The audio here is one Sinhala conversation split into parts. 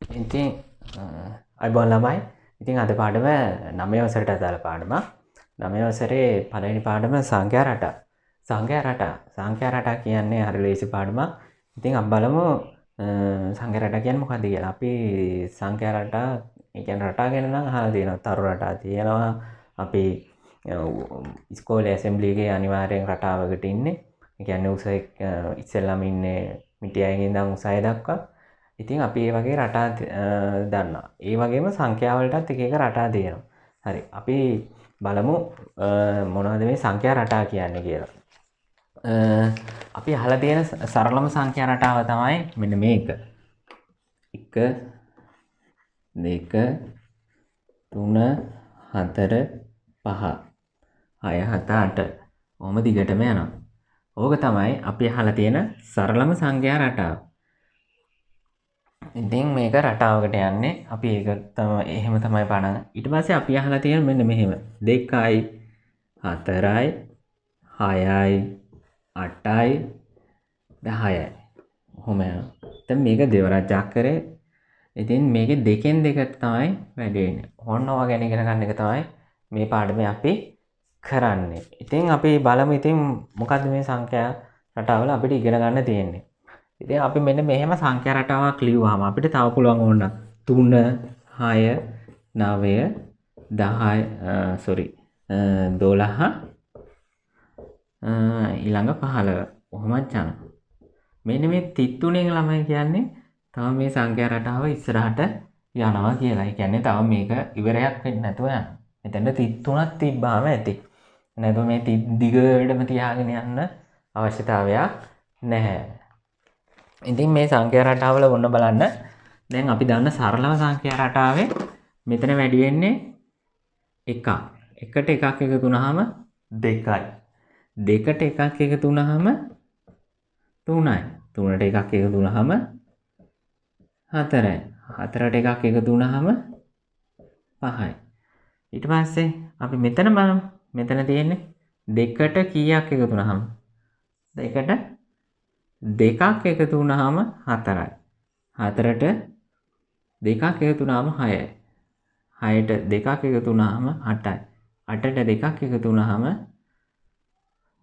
ඉතින් අයිබෝන් ළමයි. ඉතින් අද පාඩම 9 වසරට අදාළ පාඩමක්. 9 වසරේ පළවෙනි පාඩම සංඛ්‍යා රටා. සංඛ්‍යා රටා. සංඛ්‍යා රටා කියන්නේ හරි ලේසි පාඩමක්. ඉතින් අපි බලමු සංඛ්‍යා රටා කියන්නේ මොකද්ද කියලා. අපි සංඛ්‍යා රටා, ඒ කියන්නේ රටා ගැන නම් අහලා තියෙනවා. තරු රටා තියෙනවා. අපි ඉස්කෝලේ ඇසෙම්බලි එකේ අනිවාර්යෙන් රටාවකට ඉන්නේ. ඒ කියන්නේ උස ඉස්සෙල්ලාම ඉන්නේ මිටි අයගෙන් ඉඳන් උස අය දක්වා. ඉතින් අපි ඒ වගේ රටා දන්නවා. ඒ වගේම සංඛ්‍යා වලටත් එක එක රටා තියෙනවා. හරි. අපි බලමු මොනවද මේ සංඛ්‍යා රටා කියන්නේ කියලා. අපි අහලා තියෙන සරලම සංඛ්‍යා රටාව තමයි මෙන්න මේක. 1 2 3 4 5 6 7 8 ඔහොම දිගටම යනවා. ඕක තමයි අපි අහලා තියෙන සරලම සංඛ්‍යා රටාව. ඉතින් මේක රටාවකට යන්නේ අපි ඒක තමයි එහෙම තමයි පණන. ඊට පස්සේ අපි අහලා තියෙන මෙන්න මෙහෙම 2යි 4යි 6යි 8යි 10යි ඔහොම යනවා. දැන් මේක දෙවරක් චක්‍රේ. ඉතින් මේකේ දෙකෙන් දෙක තමයි වැඩි වෙන්නේ. ඔන්න ඔවා ගැන ඉගෙන ගන්න එක තමයි මේ පාඩමේ අපි කරන්නේ. ඉතින් අපි බලමු ඉතින් මොකද්ද මේ සංඛ්‍යා රටාවල අපිට ඉගෙන ගන්න තියෙන්නේ. ඉතින් අපි මෙන්න මෙහෙම සංඛ්‍යා රටාවක් ලියුවාම අපිට තව පුළුවන් ඕන 3 6 9 10 සෝරි 12 ඊළඟ 15 ඔහොමත් යනවා. මෙන්න මේ තිත් තුනෙන් ළමයි කියන්නේ තව මේ සංඛ්‍යා රටාව ඉස්සරහට යනවා කියලා. ඒ කියන්නේ තව මේක ඉවරයක් වෙන්නේ නැතුව යනවා. මෙතන තිත් තුනක් තිබ්බාම ඇති. නැතුව මේ තිත් දිගටම තියාගෙන යන්න අවශ්‍යතාවයක් නැහැ. ඉතින් මේ සංඛ්‍යා රටාවල ඔන්න බලන්න. දැන් අපි දන්න සරලම සංඛ්‍යා රටාවේ මෙතන වැඩි වෙන්නේ 1. එකට එකක් එකතු වුනහම 2යි. දෙකට එකක් එකතු වුනහම 3යි. තුනට එකක් එකතු වුනහම 4යි. හතරට එකක් එකතු වුනහම 5යි. ඊට පස්සේ අපි මෙතන බලමු. මෙතන තියෙන්නේ දෙකට කීයක් එකතු වුනහම? දෙකට දෙකක් එකතු වුනහම 4යි. හතරට දෙකක් එකතු වුනහම 6යි. හයට දෙකක් එකතු වුනහම 8යි. අටට දෙකක් එකතු වුනහම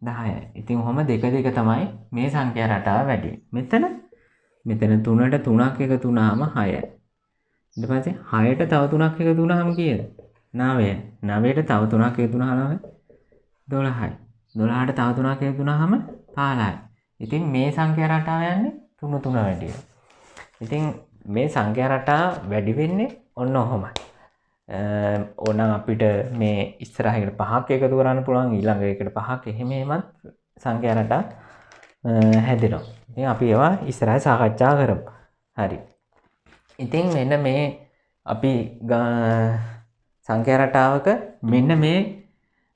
10යි. ඉතින් ඔහොම දෙක දෙක තමයි මේ සංඛ්‍යා රටාව වැඩි වෙන්නේ. මෙතන තුනට තුනක් එකතු වුනහම 6යි. ඊට පස්සේ හයට තව තුනක් එකතු වුනහම කීයද? 9යි. නවයට තව තුනක් එකතු වුනහම 12යි. 12ට තව තුනක් එකතු වුනහම 15යි. ඉතින් මේ සංඛ්‍යා රටාව යන්නේ තුන තුන වැඩි වෙනවා. ඉතින් මේ සංඛ්‍යා රටාව වැඩි වෙන්නේ ඔන්න ඔහොමයි. ඕනනම් අපිට මේ ඉස්සරහ එකට පහක් එකතු කරන්න පුළුවන්, ඊළඟ එකට පහක්, එහෙම එහෙමත් සංඛ්‍යා රටා හැදෙනවා. ඉතින් අපි ඒවා ඉස්සරහ සාකච්ඡා කරමු. හරි. ඉතින් මෙන්න මේ අපි සංඛ්‍යා රටාවක මෙන්න මේ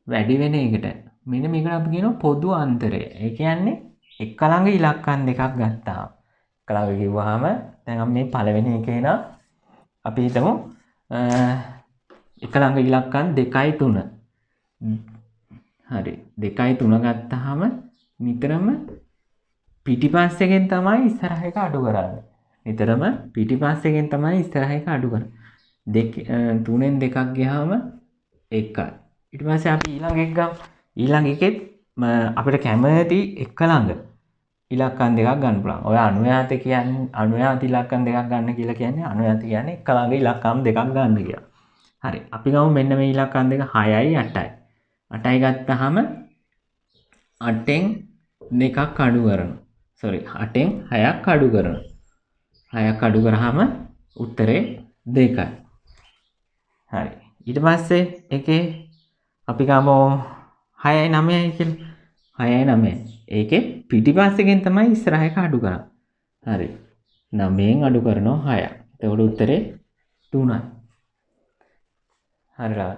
වැඩි වෙන එකට මෙන්න මේකට අපි කියනවා පොදු අන්තරය. ඒ කියන්නේ එක ළඟ ඉලක්කම් දෙකක් ගත්තාම එක ළඟ කිව්වහම දැන් අපි මේ පළවෙනි එකේ නම් අපි හිතමු එක ළඟ ඉලක්කම් 2යි 3. හරි. 2යි 3 ගත්තාම නිතරම පිටිපස් එකෙන් තමයි ඉස්සරහ එක අඩු කරන්නේ. නිතරම පිටිපස් එකෙන් තමයි ඉස්සරහ එක අඩු කරන්නේ. දෙක තුනෙන් දෙකක් ගියාම 1යි. ඊට පස්සේ අපි ඊළඟ එක ගමු. ඊළඟ එකෙත් අපිට කැමති එක ළඟ ඉලක්කම් දෙකක් ගන්න පුළුවන්. ඔය අනුයාත කියන්නේ අනුයාත ඉලක්කම් දෙකක් ගන්න කියලා කියන්නේ අනුයාත කියන්නේ එක ළඟ ඉලක්කම් දෙකක් ගන්න කියලා. හරි. අපි ගමු මෙන්න මේ ඉලක්කම් දෙක 6යි 8යි. 8යි ගත්තාම 8න් දෙකක් අඩු කරනවා. සෝරි 8න් 6ක් අඩු කරනවා. 6ක් අඩු කරාම උත්තරේ 2යි. හරි. ඊට පස්සේ එකේ අපි ගමු 6යි 9යි කියලා. 6යි 9යි. ඒකේ පිටිපස්සෙන් තමයි ඉස්සරහ එක අඩු කරන්නේ. හරි. 9න් අඩු කරනවා 6ක්. එතකොට උත්තරේ 3යි. හරි ළමයි.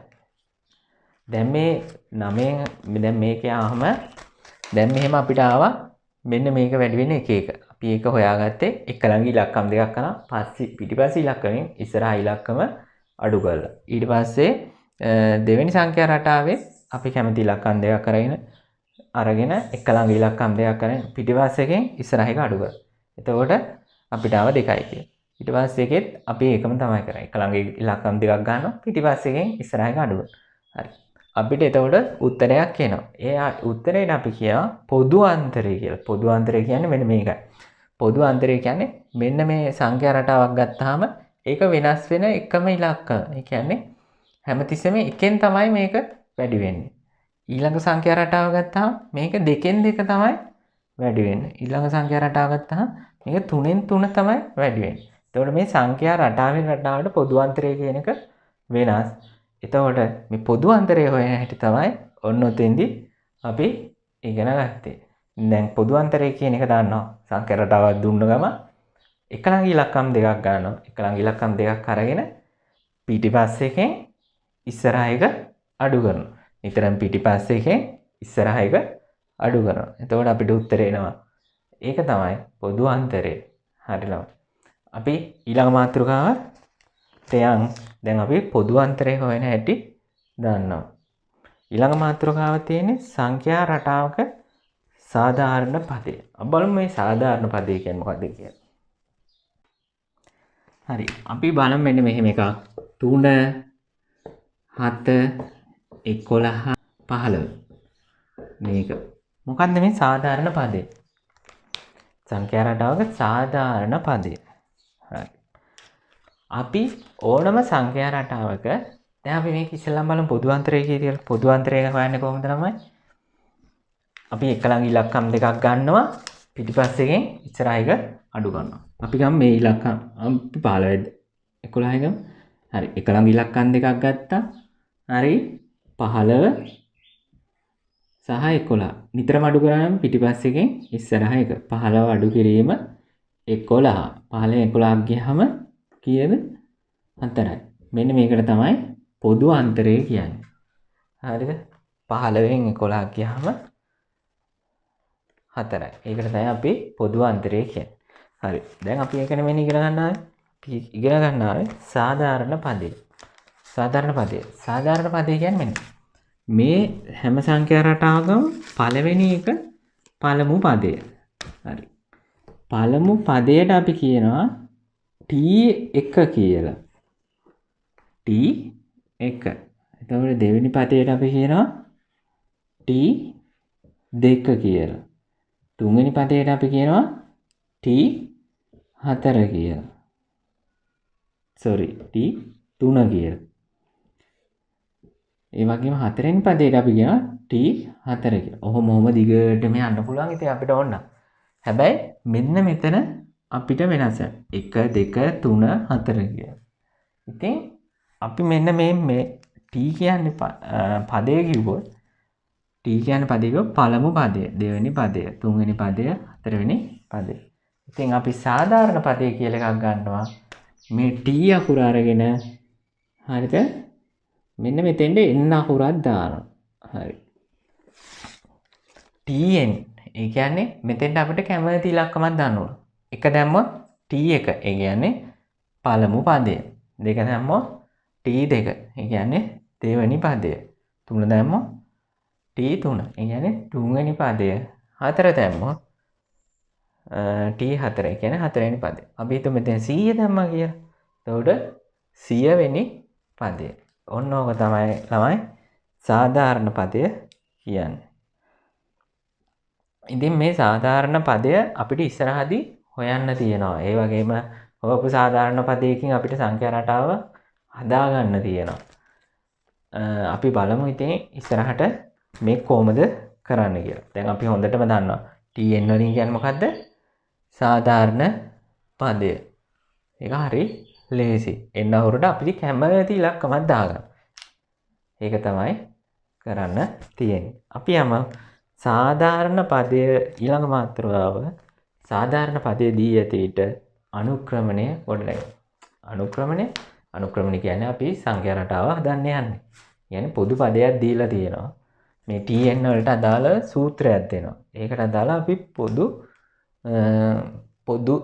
දැන් මේ 9න් දැන් මේකේ ආවම දැන් මෙහෙම අපිට ආවා මෙන්න මේක වැඩි වෙන්නේ එක එක. අපි ඒක හොයාගත්තේ එක ළඟ ඉලක්කම් දෙකක් කරා පස්සේ පිටිපස්සේ ඉලක්කමෙන් ඉස්සරහා ඉලක්කම අඩු කරලා. ඊට පස්සේ දෙවෙනි සංඛ්‍යා රටාවේ අපි කැමති ඉලක්කම් දෙකක් අරගෙන එක ළඟ ඉලක්කම් දෙකක් අරගෙන පිටිපස්ස එකෙන් ඉස්සරහ එක අඩු කරා. එතකොට අපිට ආව 2යි කියලා. ඊට පස්සේ එකෙත් අපි ඒකම තමයි කරන්නේ. එක ළඟ ඉලක්කම් දෙකක් ගන්නවා. පිටිපස්සේ එකෙන් ඉස්සරහ එක අඩු කරනවා. හරි. අපිට එතකොට උත්තරයක් එනවා. ඒ උත්තරේට අපි කියනවා පොදු අන්තරය කියලා. පොදු අන්තරය කියන්නේ මෙන්න මේකයි. පොදු අන්තරය කියන්නේ මෙන්න මේ සංඛ්‍යා රටාවක් ගත්තාම ඒක වෙනස් වෙන එකම ඉලක්කම. ඒ කියන්නේ හැමතිස්සෙම එකෙන් තමයි මේක වැඩි වෙන්නේ. ඊළඟ සංඛ්‍යා රටාව ගත්තාම මේක දෙකෙන් දෙක තමයි වැඩි වෙන්නේ. ඊළඟ සංඛ්‍යා රටාව ගත්තාම මේක තුනෙන් තුන තමයි වැඩි වෙන්නේ. එතකොට මේ සංඛ්‍යා රටාවෙන් රටාවට පොදු අන්තරය කියන එක වෙනස්. එතකොට මේ පොදු අන්තරය හොයන හැටි තමයි ඔන්න ඔතෙන්දී අපි ඉගෙන ගත්තේ. දැන් පොදු අන්තරය කියන එක දන්නවා. සංඛ්‍යා රටාවක් දුන්න ගම එක ළඟ ඉලක්කම් දෙකක් ගන්නවා. එක ළඟ ඉලක්කම් දෙකක් අරගෙන පිටිපස්ස එකෙන් ඉස්සරහ එක අඩු කරනවා. නිතරම පිටිපස්ස එකෙන් ඉස්සරහ එක අඩු කරනවා. එතකොට අපිට උත්තරේ එනවා. ඒක තමයි පොදු අන්තරය. හරි ළමයි. අපි ඊළඟ මාතෘකාවට යන්. දැන් අපි පොදු අන්තරය හොයන හැටි දන්නවා. ඊළඟ මාතෘකාව තියෙන්නේ සංඛ්‍යා රටාවක සාධාරණ පදය. අපි බලමු මේ සාධාරණ පදය කියන්නේ මොකක්ද කියලා. හරි. අපි බලමු මෙන්න මෙහෙම එකක්. 3 7 11 15 මේක. මොකක්ද මේ සාධාරණ පදය? සංඛ්‍යා රටාවක සාධාරණ පදය. හරි. අපි ඕනම සංඛ්‍යා රටාවක දැන් අපි මේක ඉස්සෙල්ලාම බලමු පොදු අන්තරය කියලා. පොදු අන්තරය හොයන්නේ කොහොමද ළමයි? අපි එක ළඟ ඉලක්කම් දෙකක් ගන්නවා. පිටිපස්ස එකෙන් ඉස්සරහ එක අඩු කරනවා. අපි ගමු මේ ඉලක්කම් අපි 15 11 ගමු. හරි. එක ළඟ ඉලක්කම් දෙකක් ගත්තා. හරි. 15 සහ 11. නිතරම අඩු කරාම පිටිපස්ස එකෙන් ඉස්සරහ එක 15 අඩු කිරීම 11. 15 11ක් ගියහම කීයද? 4යි. මෙන්න මේකට තමයි පොදු අන්තරය කියන්නේ. හරිද? 15න් 11ක් ගියහම 4යි. ඒකට තමයි අපි පොදු අන්තරය කියන්නේ. හරි. දැන් අපි ඒක නෙමෙයි ඉගෙන ගන්න ආවේ. අපි ඉගෙන ගන්න ආවේ සාධාරණ පදය. සාධාරණ පදය. සාධාරණ පදය කියන්නේ මෙන්න මේ හැම සංඛ්‍යා රටාවකම පළවෙනි එක පළමු පදය. හරි. පළමු පදයට අපි කියනවා T1 කියලා. T1. එතකොට දෙවෙනි පදයට අපි කියනවා T2 කියලා. තුන්වෙනි පදයට අපි කියනවා T4 කියලා. සෝරි T3 කියලා. ඒ වගේම හතරවෙනි පදයට අපි කියනවා T4 කියලා. ඔහොම ඔහොම දිගටම යන්න පුළුවන් ඉතින් අපිට ඕන. හැබැයි මෙන්න මෙතන අපිට වෙනස 1 2 3 4 කියලා. ඉතින් අපි මෙන්න මේ T කියන්නේ පදය කිව්වොත් T කියන්නේ පදය කිව්වොත් පළමු පදය, දෙවෙනි පදය, තුන්වෙනි පදය, හතරවෙනි පදය. ඉතින් අපි සාධාරණ පදය කියලා එකක් ගන්නවා. මේ T අකුර අරගෙන හරිද? මෙන්න මෙතෙන්ට N අකුරක් දානවා. හරි. TN ඒ කියන්නේ මෙතෙන්ට අපිට කැමති ඉලක්කමක් දාන්න ඕන. එක දැම්මොත් T1 ඒ කියන්නේ පළමු පදය. දෙක දැම්මොත් T2 ඒ කියන්නේ දෙවෙනි පදය. තුන දැම්මොත් T3 ඒ කියන්නේ තුන්වෙනි පදය. හතර දැම්මොත් T4 ඒ කියන්නේ හතරවෙනි පදය. අපි හිතමු මෙතෙන් 100 දැම්මා කියලා. එතකොට 100 වෙනි පදය. ඔන්න ඕක තමයි ළමයි සාධාරණ පදය කියන්නේ. ඉතින් මේ සාධාරණ පදය අපිට ඉස්සරහදී හොයන්න තියෙනවා. ඒ වගේම හොයපු සාධාරණ පදයකින් අපිට සංඛ්‍යා රටාව හදාගන්න තියෙනවා. අපි බලමු ඉතින් ඉස්සරහට මේ කොහොමද කරන්න කියලා. දැන් අපි හොඳටම දන්නවා TN වලින් කියන්නේ මොකද්ද? සාධාරණ පදය. ඒක හරි ලේසි. එන්න අහුරට අපිට කැමති ඉලක්කමක් දාගන්න. ඒක තමයි කරන්න තියෙන්නේ. අපි යමු සාධාරණ පදය ඊළඟ මාතෘකාව සාධාරණ පදය දී ඇති විට අනුක්‍රමණය ගොඩනැගෙනවා. අනුක්‍රමණය කියන්නේ අපි සංඛ්‍යා රටාව හදන්න යන්නේ. කියන්නේ පොදු පදයක් දීලා තියෙනවා. මේ TN වලට අදාළ සූත්‍රයක් දෙනවා. ඒකට අදාළ අපි පොදු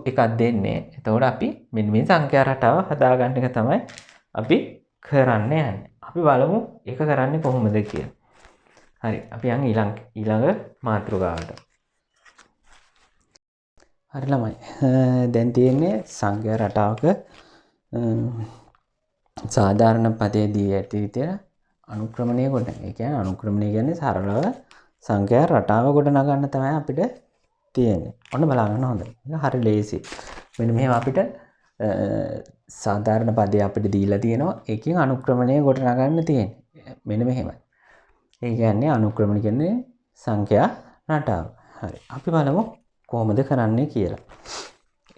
එකක් දෙන්නේ. එතකොට අපි මෙන්න මේ සංඛ්‍යා රටාව හදාගන්න එක තමයි අපි කරන්න යන්නේ. අපි බලමු ඒක කරන්නේ කොහොමද කියලා. හරි, අපි යන් ඊළඟ මාතෘකාවට. හරි ළමයි, දැන් තියෙන්නේ සංඛ්‍යා රටාවක සාධාරණ පදයේ දී ඇති විදියට අනුක්‍රමණය කොට. ඒ කියන්නේ අනුක්‍රමණය කියන්නේ සරලව සංඛ්‍යා රටාව කොට නගන්න තමයි අපිට තියෙන්නේ. ඔන්න බලා ගන්න හොඳයි. ඒක හරි ලේසි. මෙන්න මෙහෙම අපිට සාධාරණ පදය අපිට දීලා තියෙනවා. ඒකෙන් අනුක්‍රමණය කොට නගන්න තියෙන්නේ. මෙන්න මෙහෙමයි. ඒ කියන්නේ අනුක්‍රමණ කියන්නේ සංඛ්‍යා රටාව. හරි. අපි බලමු කොහොමද කරන්නේ කියලා.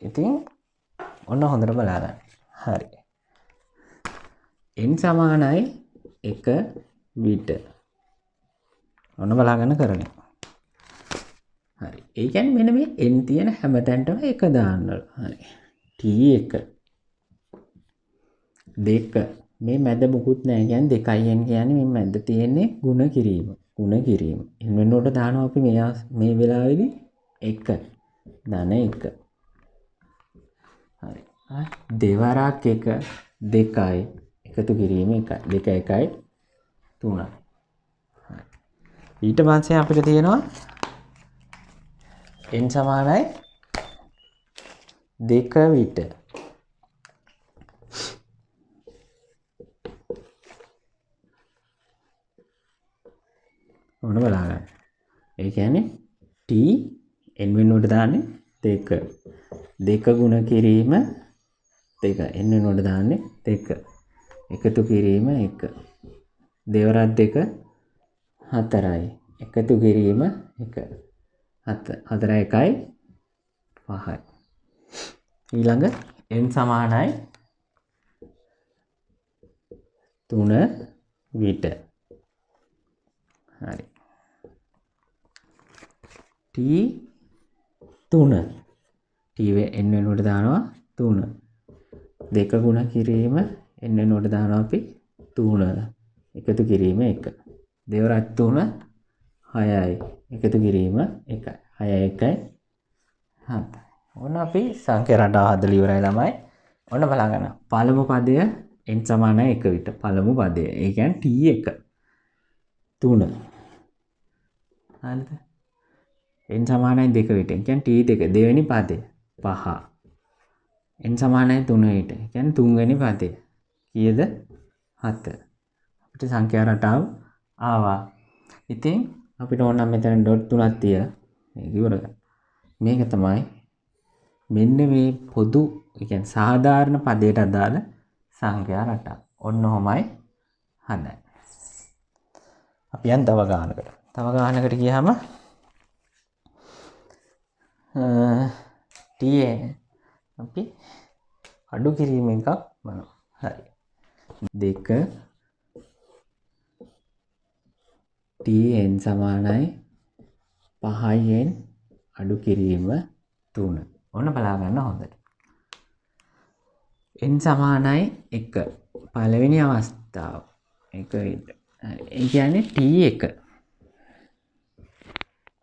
ඉතින් ඔන්න හොඳට බලා ගන්න. හරි. n සමානයි 1 විට. ඔන්න බලා ගන්න කරන්නේ. හරි. ඒ කියන්නේ මෙන්න මේ n තියෙන හැම තැනටම 1 දාන්න ඕන. හරි. t1 2 මේ මැද මුකුත් නෑ. කියන්නේ 2n කියන්නේ මේ මැද තියෙන්නේ ගුණ කිරීම. ගුණ කිරීම. n වෙනුවට දානවා අපි මේ වෙලාවේදී 1 ධන 1. හරි. දෙවරක් 1 2යි එකතු කිරීම 1යි. 2 1යි 3යි. හරි. ඊට පස්සේ අපිට තියෙනවා n සමානයි 2 විට. ඔන්න බලා ගන්න. ඒ කියන්නේ t n වෙනුවට දාන්නේ 2. 2 ගුණ කිරීම 2. n වෙනුවට දාන්නේ 2. එකතු කිරීම 1. දෙවරක් 2 4යි. එකතු කිරීම 1. 4 1යි 5යි. ඊළඟ n සමානයි 3 විට. හරි. t 3 t n වෙනුවට දානවා 3. 2 ගුණ කිරීම n වෙනුවට දානවා අපි 3. එකතු කිරීම 1. දෙවරක් 3 6යි. එකතු කිරීම 1යි. 6 1යි 7යි. ඔන්න අපි සංඛ්‍යා රටාව හදලා ඉවරයි ළමයි. ඔන්න බලා ගන්න. පළමු පදය n සමානයි 1 විට. පළමු පදය. ඒ කියන්නේ t1 3. හරිද? n සමානයි 2 විට. ඒ කියන්නේ t2 දෙවෙනි පදය 5. n සමානයි 3 විට. ඒ කියන්නේ තුන්වෙනි පදය කීයද? 7. අපිට සංඛ්‍යා රටාව ආවා. ඉතින් අපිට ඕන නම් මෙතන ඩොට් තුනක් තියලා මේක ඉවර කරන්න. මේක තමයි මෙන්න මේ පොදු, ඒ කියන්නේ සාධාරණ පදයට අදාළ සංඛ්‍යා රටාව. ඔන්න ඔහොමයි හදන්නේ. අපි යන් තව ගානකට. තව ගානකට ගියාම t අපි අඩු කිරීම එකක් බලමු. හරි. 2 tn සමානයි 5n අඩු කිරීම 3. ඔන්න බලා ගන්න හොඳට. n සමානයි 1 පළවෙනි අවස්ථාව. 1 විට. හරි. ඒ කියන්නේ t1.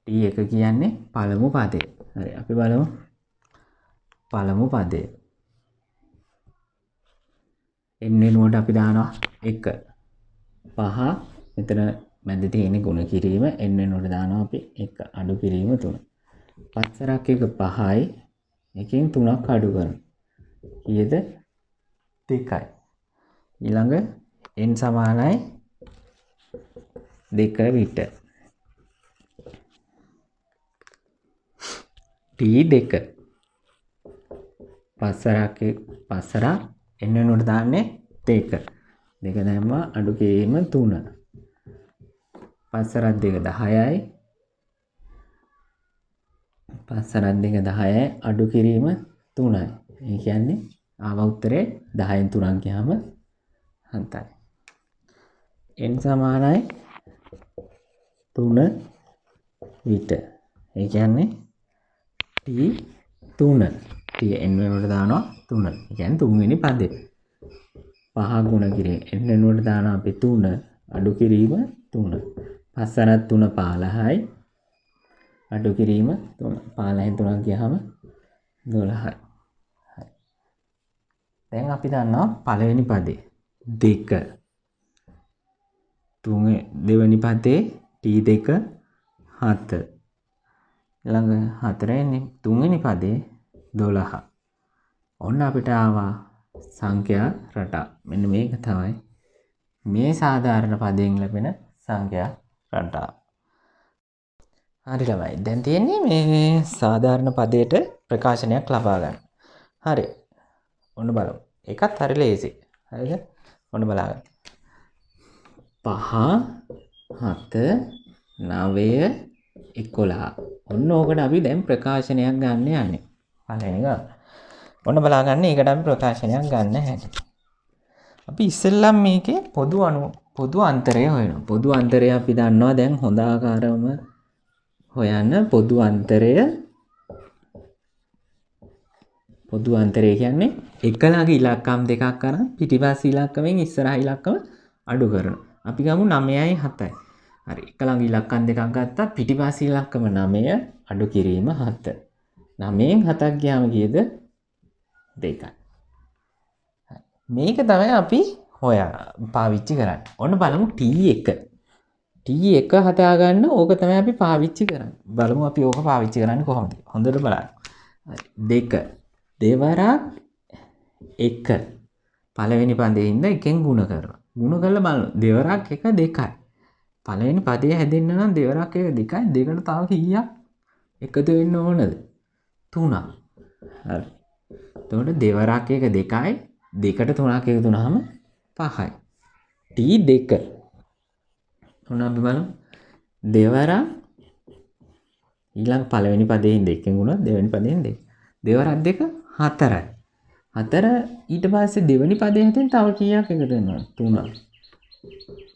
t1 කියන්නේ පළමු පදය. හරි. අපි බලමු පළමු පදය. n වෙනුවට අපි දානවා 1. 5 මෙතන මැද තියෙන ගුණ කිරීම n වෙනුවට දානවා අපි 1 අඩු කිරීම 3. පස්වරක් 1 5යි. එකෙන් 3ක් අඩු කරනවා. කීයද? 2යි. ඊළඟ n සමානයි 2 විට. t2 පස්වරක් පස්වරක් n වෙනුවට දාන්නේ 2. 2 දැම්මා අඩු කිරීම 3. පස්වරක් 2 10යි. පස්වරක් 2 10යි අඩු කිරීම 3යි. ඒ කියන්නේ ආව උත්තරේ 10න් 3ක් ගියාම 7යි. n සමානයි 3 විට. ඒ කියන්නේ t 3. t n වෙනුවට දානවා 3. ඒ කියන්නේ තුන්වෙනි පදේ. 5 ගුණ කිරීම n වෙනුවට දානවා අපි 3 අඩු කිරීම 3. පස්වරක් 3 15යි අඩු කිරීම 3. 15න් 3ක් ගියාම 12යි. හරි. දැන් අපි දන්නවා පළවෙනි පදේ 2. තුන් දෙවෙනි පදේ t2 7. ළඟ හතරවෙනි තුන්වෙනි පදේ 12. ඔන්න අපිට ආවා සංඛ්‍යා රටා. මෙන්න මේක තමයි මේ සාධාරණ පදයෙන් ලැබෙන සංඛ්‍යා රටාව. හරි ළමයි, දැන් තියෙන්නේ මේ සාධාරණ පදයට ප්‍රකාශනයක් ලබා ගන්න. හරි. ඔන්න බලමු. ඒකත් හරි ලේසි. හරිද? ඔන්න බලාගන්න. 5 7 9 11. ඔන්න ඕකට අපි දැන් ප්‍රකාශනයක් ගන්න යන්නේ. පළවෙනි එක. ඔන්න බලාගන්න ඒකට අපි ප්‍රකාශනයක් ගන්න හැටි. අපි ඉස්සෙල්ලම මේකේ පොදු අන්තරය හොයනවා. පොදු අන්තරය අපි දන්නවා දැන් හොඳ ආකාරවම හොයන්න. පොදු අන්තරය කියන්නේ එක ළඟ ඉලක්කම් දෙකක් අරන් පිටිපස්ස ඉලක්කමෙන් ඉස්සරහ ඉලක්කම අඩු කරනවා. අපි ගමු 9යි 7යි. හරි, එක ළඟ ඉලක්කම් දෙකක් ගත්තා, පිටිපස්ස ඉලක්කම 9 අඩු කිරීම 7. 9න් 7ක් ගියාම කීයද? 2යි. හරි, මේක තමයි අපි හොයා පාවිච්චි කරන්නේ. ඔන්න බලමු T1. T1 හදාගන්න ඕක තමයි අපි පාවිච්චි කරන්නේ. බලමු අපි ඕක පාවිච්චි කරන්නේ කොහොමද? හොඳට බලන්න. හරි, 2 දෙවරක් 1 පළවෙනි පදේ ඉඳන් එකෙන් ගුණ කරනවා. ගුණ කරලා බලන්න. දෙවරක් 1 2යි. පළවෙනි පදේ හැදෙන්න නම් දෙවරක් 1 2යි. දෙකට තව කීයක් එකතු වෙන්න ඕනද? 3ක්. හරි. එතකොට දෙවරක් 1 2යි. දෙකට 3ක් එකතු වුනහම 5යි. T2. ඔන්න අපි බලමු. දෙවරක් ඊළඟ පළවෙනි පදේ ඉඳන් එකෙන් ගුණ දෙවෙනි පදේ ඉඳන් 2. දෙවරක් 2 4යි. 4 ඊට පස්සේ දෙවෙනි පදේ හැදෙන්න තව කීයක් එකතු වෙනවද? 3ක්.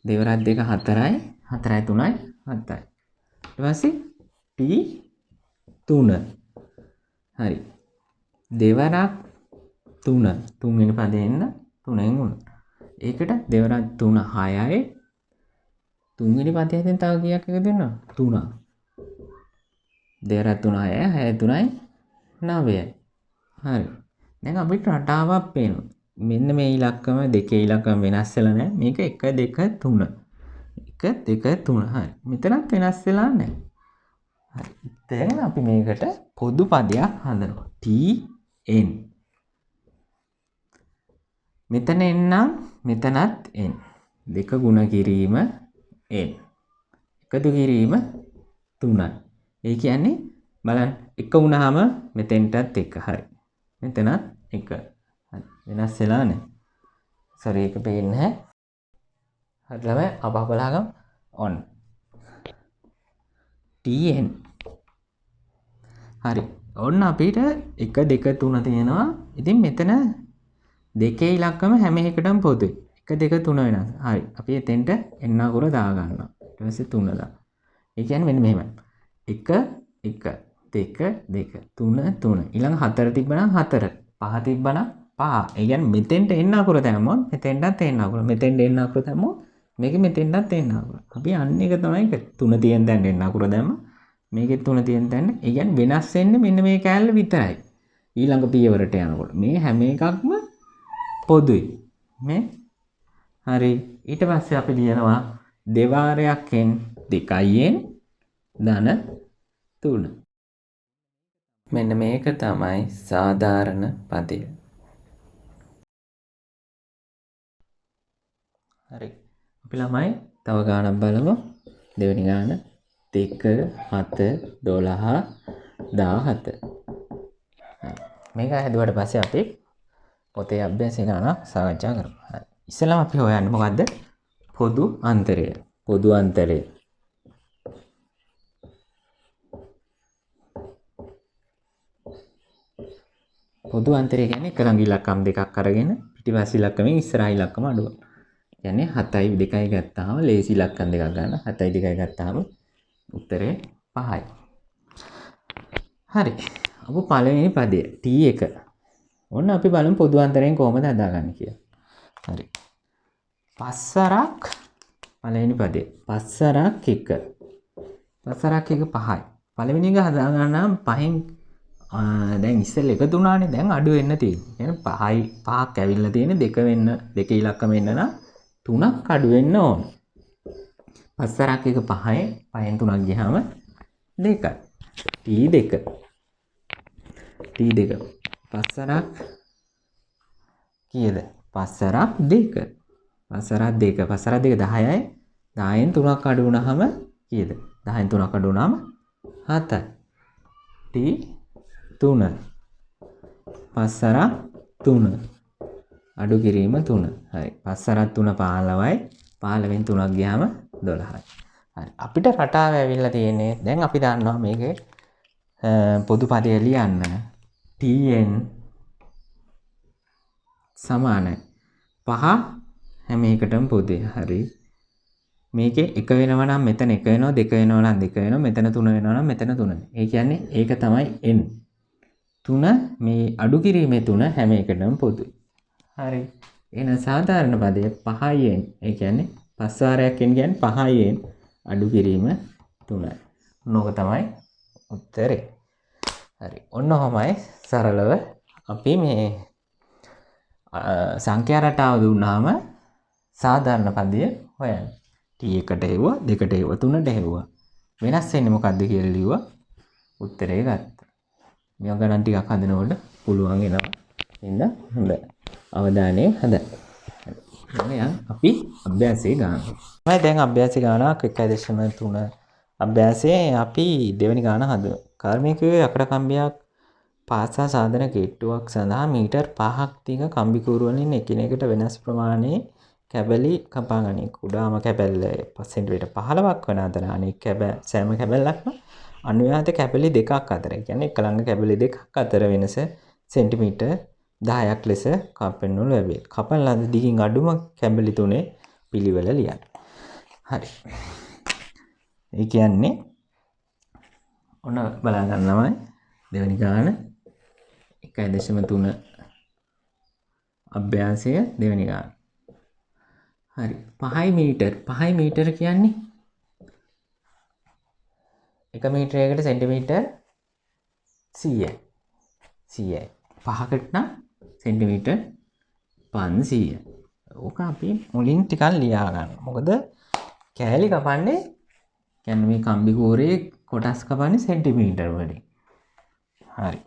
දෙවරක් 2 4යි. 4යි 3යි 7යි. ඊට පස්සේ T3. හරි. දෙවරක් 3 තුන්වෙනි පදේ එන්න 3ෙන් ගුණ. ඒකට දෙවරක් 3 6යි. තුන්වෙනි පදේ හැදෙන්න තව කීයක් එකතු වෙනවද? 3ක්. දෙවරක් 3 6යි. 6 3යි 9යි. හරි. දැන් අපිට රටාවක් පේනවා. මෙන්න මේ ඉලක්කම දෙකේ ඉලක්කම වෙනස් වෙලා නැහැ. මේක 1 2 3. 1 2 3. හරි. මෙතනත් වෙනස් වෙලා නැහැ. හරි. දැන් අපි මේකට පොදු පදයක් හදනවා. TN. මෙතන n නම් මෙතනත් n. දෙක ගුණ කිරීම n. එකතු කිරීම 3යි. ඒ කියන්නේ බලන්න 1 වුණාම මෙතෙන්ටත් 1. හරි. මෙතනත් 1. හරි. වෙනස් වෙලා නැහැ. සෝරි ඒක පේන්නේ නැහැ. හරි ළමයි අපහ බලාගමු. ඔන්න. TN. හරි. ඔන්න අපිට 1 2 3 තියෙනවා. ඉතින් මෙතන දෙකේ ඉලක්කම හැම එකටම පොදුයි. 1 2 3 වෙනස්. හරි. අපි එතෙන්ට n අකුර දා ගන්නවා. ඊට පස්සේ 3 දාන්න. ඒ කියන්නේ මෙන්න මෙහෙමයි. 1 1 2 2 3 3. ඊළඟ 4 තිබ්බනම් 4. 5 තිබ්බනම් 5. ඒ කියන්නේ මෙතෙන්ට n අකුර දැම්මොත් මෙතෙන්ටත් n අකුර. මෙතෙන්ට n අකුර දැම්මොත් මේකේ මෙතෙන්ටත් n අකුර. අපි අන්න එක තමයි කරන්නේ. 3 තියෙන තැනට n අකුර දැම්මා. මේකේ 3 තියෙන තැන. ඒ කියන්නේ වෙනස් වෙන්නේ මෙන්න මේ කෑල්ල විතරයි. ඊළඟ පියවරට යනකොට මේ හැම එකක්ම පොදුයි. මේ හරි. ඊට පස්සේ අපි ලියනවා දෙවාරයක් n 2යි n ධන 3. මෙන්න මේක තමයි සාධාරණ පදය. හරි. අපි ළමයි තව ගානක් බලමු. දෙවෙනි ගාන 2 7 12 17. හරි. මේක හැදුවට පස්සේ අපි පොතේ අභ්‍යාසය ගානක් සාකච්ඡා කරමු. හරි. ඉස්සෙල්ලාම අපි හොයන්නේ මොකද්ද? පොදු අන්තරය. පොදු අන්තරය. පොදු අන්තරය කියන්නේ එක ළඟ ඉලක්කම් දෙකක් අරගෙන පිටිපස්ස ඉලක්කමෙන් ඉස්සරහ ඉලක්කම අඩු කරනවා. කියන්නේ 7යි 2යි ගත්තාම ලේසි ඉලක්කම් දෙකක් ගන්න. 7යි 2යි ගත්තාම උත්තරේ 5යි. හරි. අපු පළවෙනි පදය T1. ඔන්න අපි බලමු පොදු අන්තරයෙන් කොහොමද හදාගන්නේ කියලා. හරි. පස්සරක් පළවෙනි පදය. පස්සරක් 1. පස්සරක් 1 5යි. පළවෙනි එක හදා ගන්න නම් පහෙන් දැන් ඉස්සෙල්ලා එකතු වුණානේ, දැන් අඩු වෙන්න තියෙන්නේ. කියන්නේ 5යි 5ක් ඇවිල්ලා තියෙන්නේ, දෙක වෙන්න, දෙක ඉලක්කම එන්න නම් 3ක් අඩු වෙන්න ඕන. පස්සරක් 1 5යි, 5න් 3ක් ගියාම 2යි. T2 T2 පස් වරක් කීයද? පස් වරක් 2. පස් වරක් 2. පස් වරක් 2 10යි. 10න් 3ක් අඩු වුණාම කීයද? 10න් 3ක් අඩු වුණාම 7යි. T3 පස් වරක් 3 අඩු කිරීම 3. හරි. පස් වරක් 3 15යි. 15න් 3ක් ගියාම 12යි. හරි. අපිට රටාව ඇවිල්ලා තියෙන්නේ දැන් අපි දන්නවා මේකේ පොදු පදය ලියන්න Tn සමානයි 5 හැම එකටම පොදුයි. හරි. මේකේ 1 වෙනවා නම් මෙතන 1 වෙනවා, 2 වෙනවා නම් 2 වෙනවා, මෙතන 3 වෙනවා නම් මෙතන 3 වෙනවා. ඒ කියන්නේ ඒක තමයි n. 3 මේ අඩු කිරීමේ 3 හැම එකටම පොදුයි. හරි. එහෙනම් සාධාරණ පදය 5n. ඒ කියන්නේ පස් වාරයක් n කියන්නේ 5n අඩු කිරීම 3යි. ඔන්න ඕක තමයි උත්තරේ. හරි. ඔන්න ඔහොමයි සරලව අපි මේ සංඛ්‍යා රටාව දුන්නාම සාධාරණ පදය හොයන්නේ. T එකට හෙව්වා, දෙකට හෙව්වා, තුනට හෙව්වා. වෙනස් වෙන්නේ මොකද්ද කියලා ලිව්වා. උත්තරේ ගත්තා. මේවා ගණන් ටිකක් හදනකොට පුළුවන් වෙනවා. එහෙනම් හොඳ අවධානය හොඳයි. දැන් අපි අභ්‍යාසයේ ගාන. මම දැන් අභ්‍යාසයේ ගානක් 1.3 අභ්‍යාසයේ අපි දෙවෙනි ගාන හදමු. කාර්මිකයේ යකඩ කම්බියක් පාසා සාධන කෙට්ටුවක් සඳහා මීටර් 5ක් දිග කම්බි කූරු වලින් එකිනෙකට වෙනස් ප්‍රමාණයේ කැබලි කපා ගනී. කුඩාම කැබැල්ල සෙන්ටිමීටර් 15ක් වන අතර අනෙක් සෑම කැබැල්ලක්ම අනුයාත කැබලි දෙකක් අතර, ඒ කියන්නේ එක ළඟ කැබලි දෙකක් අතර වෙනස සෙන්ටිමීටර් 10ක් ලෙස කපනු ලැබේ. කපන ලද දිගින් අඩුම කැබලි තුනේ පිළිවෙල ලියන්න. හරි. ඒ කියන්නේ ඔන්න බලා ගන්න ළමයි දෙවෙනි ගාන 1.3 අභ්‍යාසය දෙවෙනි ගාන. හරි. 5 මීටර් 5 මීටර් කියන්නේ 1 මීටරයකට සෙන්ටිමීටර් 100යි. 100යි. පහකට නම් සෙන්ටිමීටර් 500යි. ඕක අපි මුලින් ටිකක් ලියා ගන්න. මොකද කෑලි කපන්නේ කියන්නේ මේ කම්බි කෝරේ කොටස් කපන්නේ සෙන්ටිමීටර් වලින්. හරි.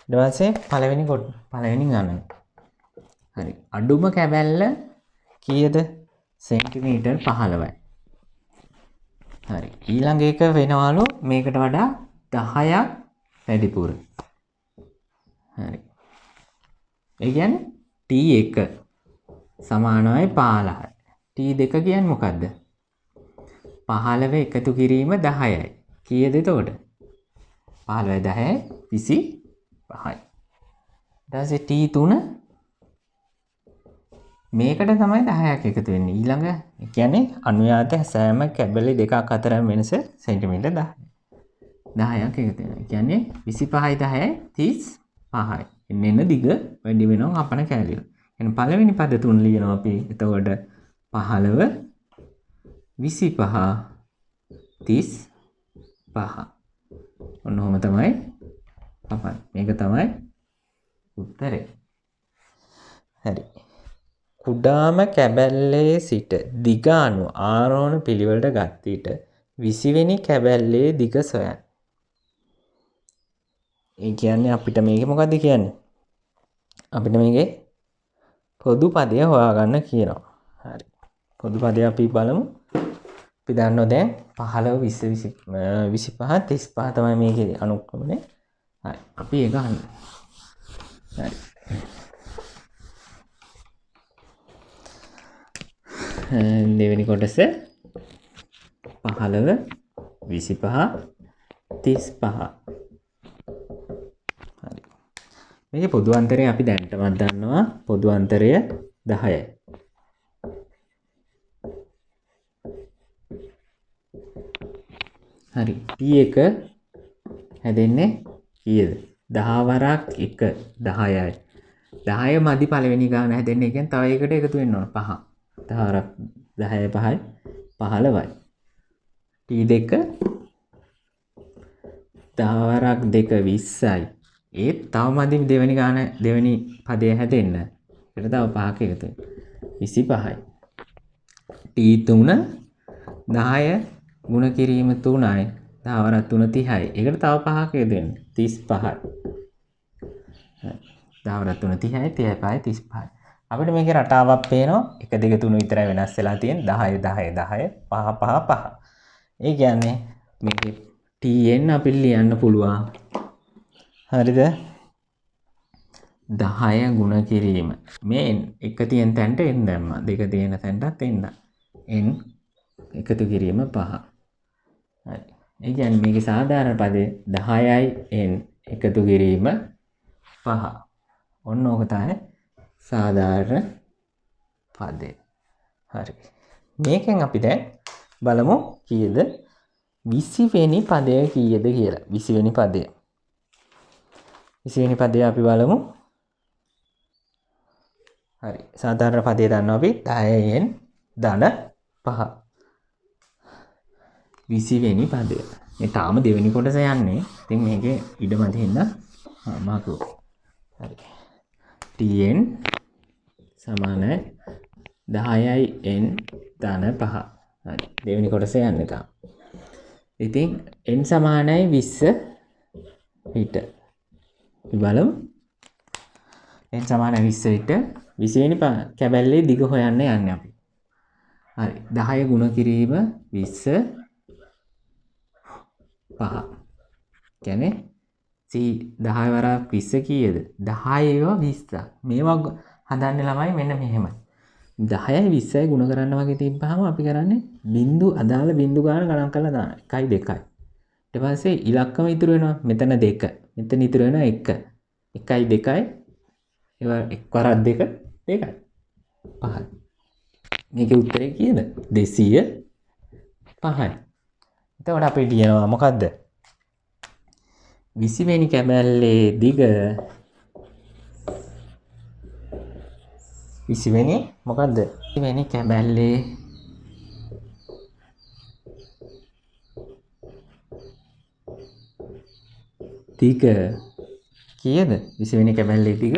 ඊට පස්සේ පළවෙනි ගණන. හරි. අඩුම කැබැල්ල කීයද? සෙන්ටිමීටර් 15යි. හරි. ඊළඟ එක වෙනවලු මේකට වඩා 10ක් වැඩිපුර. හරි. ඒ කියන්නේ T1 සමානයි 15යි. T2 කියන්නේ මොකද්ද? 15 එකතු කිරීම 10යි. කීයද එතකොට? 15 10යි 25යි. ඊට පස්සේ T3 මේකට තමයි 10ක් එකතු වෙන්නේ. ඊළඟ ඒ කියන්නේ අනුයාත සෑම කැබලි දෙකක් අතර වෙනස සෙන්ටිමීටර් 10යි. 10ක් එකතු වෙනවා. ඒ කියන්නේ 25යි 10යි 35යි. එන්න එන්න දිග වැඩි වෙනවා කපන කැලි වල. එහෙනම් පළවෙනි පද තුන ලියනවා අපි. එතකොට 15 25 35. ඔන්න ඔහොම තමයි කපන්නේ. මේක තමයි උත්තරේ. හරි. කුඩාම කැබැල්ලේ සිට දිග අණු ආරෝහණ පිළිවෙලට ගත් විට 20 වෙනි කැබැල්ලේ දිග සොයන්න. ඒ කියන්නේ අපිට මේකේ මොකද්ද කියන්නේ? අපිට මේකේ පොදු පදය හොයාගන්න කියනවා. හරි. පොදු පදය අපි බලමු. අපි දන්නවා දැන් 15 20 25 35 තමයි මේකේ අනුක්‍රමනේ. හරි. අපි ඒක අහන්න. හරි. දෙවෙනි කොටස 15 25 35. හරි. මේකේ පොදු අන්තරය අපි දැනටමත් දන්නවා. පොදු අන්තරය 10යි. හරි. P1 හැදෙන්නේ කීයද? 10 වරක් 1 10යි. 10 මදි පළවෙනි ගාන හැදෙන්නේ. ඒ කියන්නේ තව එකකට එකතු වෙන්න ඕන 5. 10 වරක් 10 5යි 15යි. T2 10 වරක් 2 20යි. ඒත් තව මදි දෙවෙනි ගාන දෙවෙනි පදය හැදෙන්න. ඒකට තව 5ක් එකතු වෙනවා. 25යි. T3 10 ගුණ කිරීම 3යි. 10 වරක් 3 30යි. ඒකට තව පහක් එකතු වෙන්න. 35යි. හරි. 10 වරක් 3 30යි 35යි 35යි. අපිට මේකේ රටාවක් පේනවා 1 2 3 විතරයි වෙනස් වෙලා තියෙන්නේ 10 10 10 5 5 5. ඒ කියන්නේ මේකේ TN අපිට ලියන්න පුළුවන්. හරිද? 10 ගුණ කිරීම මේ එක තියෙන තැනට n දැම්මා. දෙක තියෙන තැනටත් n n එකතු කිරීම 5. හරි. ඒ කියන්නේ මේකේ සාධාරණ පදේ 10යි n එකතු කිරීම 5. ඔන්න ඕක තමයි සාධාරණ පදේ. හරි. මේකෙන් අපි දැන් බලමු කීයද 20 වෙනි පදය කීයද කියලා. 20 වෙනි පදය. 20 වෙනි පදය අපි බලමු. හරි. සාධාරණ පදය දන්නවා අපි 10n ධන 5. 20 වෙනි පදය. මේ තාම දෙවෙනි කොටස යන්නේ. ඉතින් මේකේ ඉඩ මදි හින්දා මාකු. හරි. Tn සමානයි 10යි n ධන 5. හරි. දෙවෙනි කොටස යන්නේ තාම. ඉතින් n සමානයි 20 විට. අපි බලමු. n සමානයි 20 විට 20 වෙනි කැබැල්ලේ දිග හොයන්න යන්නේ අපි. හරි. 10 ගුණ කිරීම 20 5. කියන්නේ 10 වරක් 20 කීයද? 10 ඒවා 20ක්. මේවා හදන්නේ ළමයි මෙන්න මෙහෙමයි. 10යි 20යි ගුණ කරන්න වගේ තිබ්බහම අපි කරන්නේ බිංදු අදාළ බිංදු ගාන ගණන් කරලා දානවා. 1යි 2යි. ඊට පස්සේ ඉලක්කම ඉතුරු වෙනවා. මෙතන 2. මෙතන ඉතුරු වෙනවා 1. 1යි 2යි. ඒවා එක් වරක් 2 2යි. 5යි. මේකේ උත්තරේ කීයද? 205යි. එතකොට අපි ලියනවා මොකද්ද? 20 වෙනි කැබැල්ලේ දිග 20 වෙනි මොකද්ද? 20 වෙනි කැබැල්ලේ දිග කීයද? 20 වෙනි කැබැල්ලේ දිග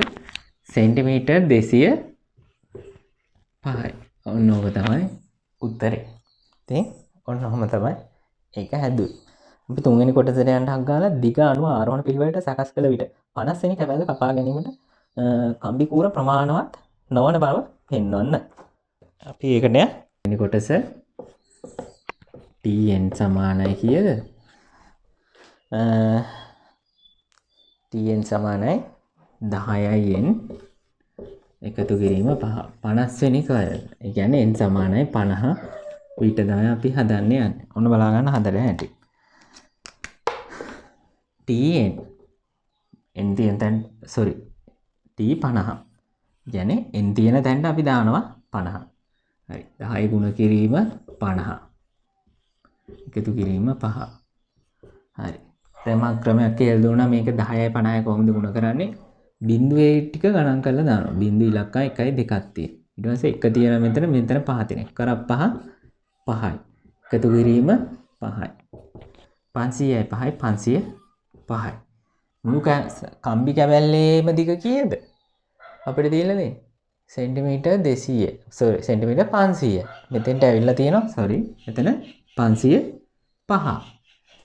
සෙන්ටිමීටර් 205යි. ඔන්න ඕක තමයි උත්තරේ. ඉතින් ඔන්න ඔහොම තමයි ඒක හැදුවේ. අපි තුන්වෙනි කොටසට යන්න හක් ගාලා දිග අනුව ආරෝහණ පිළිවෙලට සකස් කළ විට 50 වෙනි කැබැල්ල කපා ගැනීමට කම්බි කූර ප්‍රමාණවත් නොවන බව පෙන්වන්න. අපි ඒකට යන වෙනි කොටස Tn සමානයි කීයද? Tn සමානයි 10යි n එකතු කිරීම 5. 50 වෙනි කැබැල්ල. ඒ කියන්නේ n සමානයි 50 විට තමයි අපි හදන්න යන්නේ. ඔන්න බලා ගන්න හදලා හැටි. Tn n තියෙන තැන සෝරි T 50. කියන්නේ n තියෙන තැනට අපි දානවා 50. හරි. 10 ගුණ කිරීම 50. එකතු කිරීම 5. හරි. දැන් මම ක්‍රමයක් කියලා දුන්නා මේක 10යි 50යි කොහොමද ගුණ කරන්නේ? බිංදුවේ ටික ගණන් කරලා දානවා. බිංදු ඉලක්කම් 1යි 2ක් තියෙනවා. ඊට පස්සේ 1 තියෙනවා මෙතන මෙතන 5 තියෙනවා. 1 කරක් 5 5යි. එකතු කිරීම 5යි. 500යි 5යි 505යි. මුළු කම්බි කැබැල්ලේම දිග කීයද? අපිට දීලා තියෙන්නේ සෙන්ටිමීටර් 200. Sorry centimetre 500. මෙතෙන්ට ඇවිල්ලා තියෙනවා සෝරි මෙතන 505.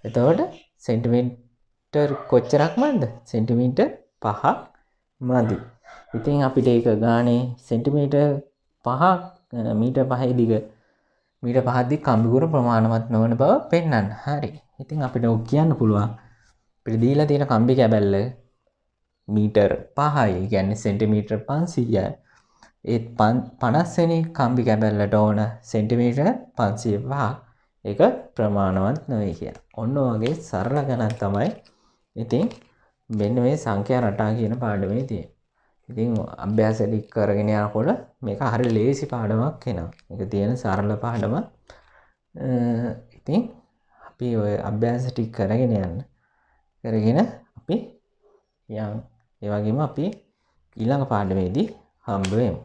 එතකොට සෙන්ටිමීටර් කොච්චරක් මන්ද? සෙන්ටිමීටර් 5ක් මදි. ඉතින් අපිට ඒක ගානේ සෙන්ටිමීටර් 5 මීටර් 5 දිග මීටර් 5 දිග කම්බි කුර ප්‍රමාණවත් නොවන බව පෙන්වන්න. හරි. ඉතින් අපිට ඔක් කියන්න පුළුවන්. අපිට දීලා තියෙන කම්බි කැබැල්ල මීටර් 5යි. ඒ කියන්නේ සෙන්ටිමීටර් 500යි. ඒත් 50 වෙනි කම්බි කැබැල්ලට ඕන සෙන්ටිමීටර් 505ක්. ඒක ප්‍රමාණවත් නෙවෙයි කියලා. ඔන්න ඔයගේ සරල ගණන් තමයි ඉතින් මෙන්න මේ සංඛ්‍යා රටා කියන පාඩමේ තියෙන්නේ. ඉතින් අභ්‍යාස ටික කරගෙන යනකොට මේක හරි ලේසි පාඩමක් වෙනවා. මේක තියෙන සරල පාඩම. ඉතින් අපි ඔය අභ්‍යාස ටික කරගෙන යන්න. කරගෙන අපි යන්. ඒ වගේම අපි ඊළඟ පාඩමේදී හම්බ වෙමු.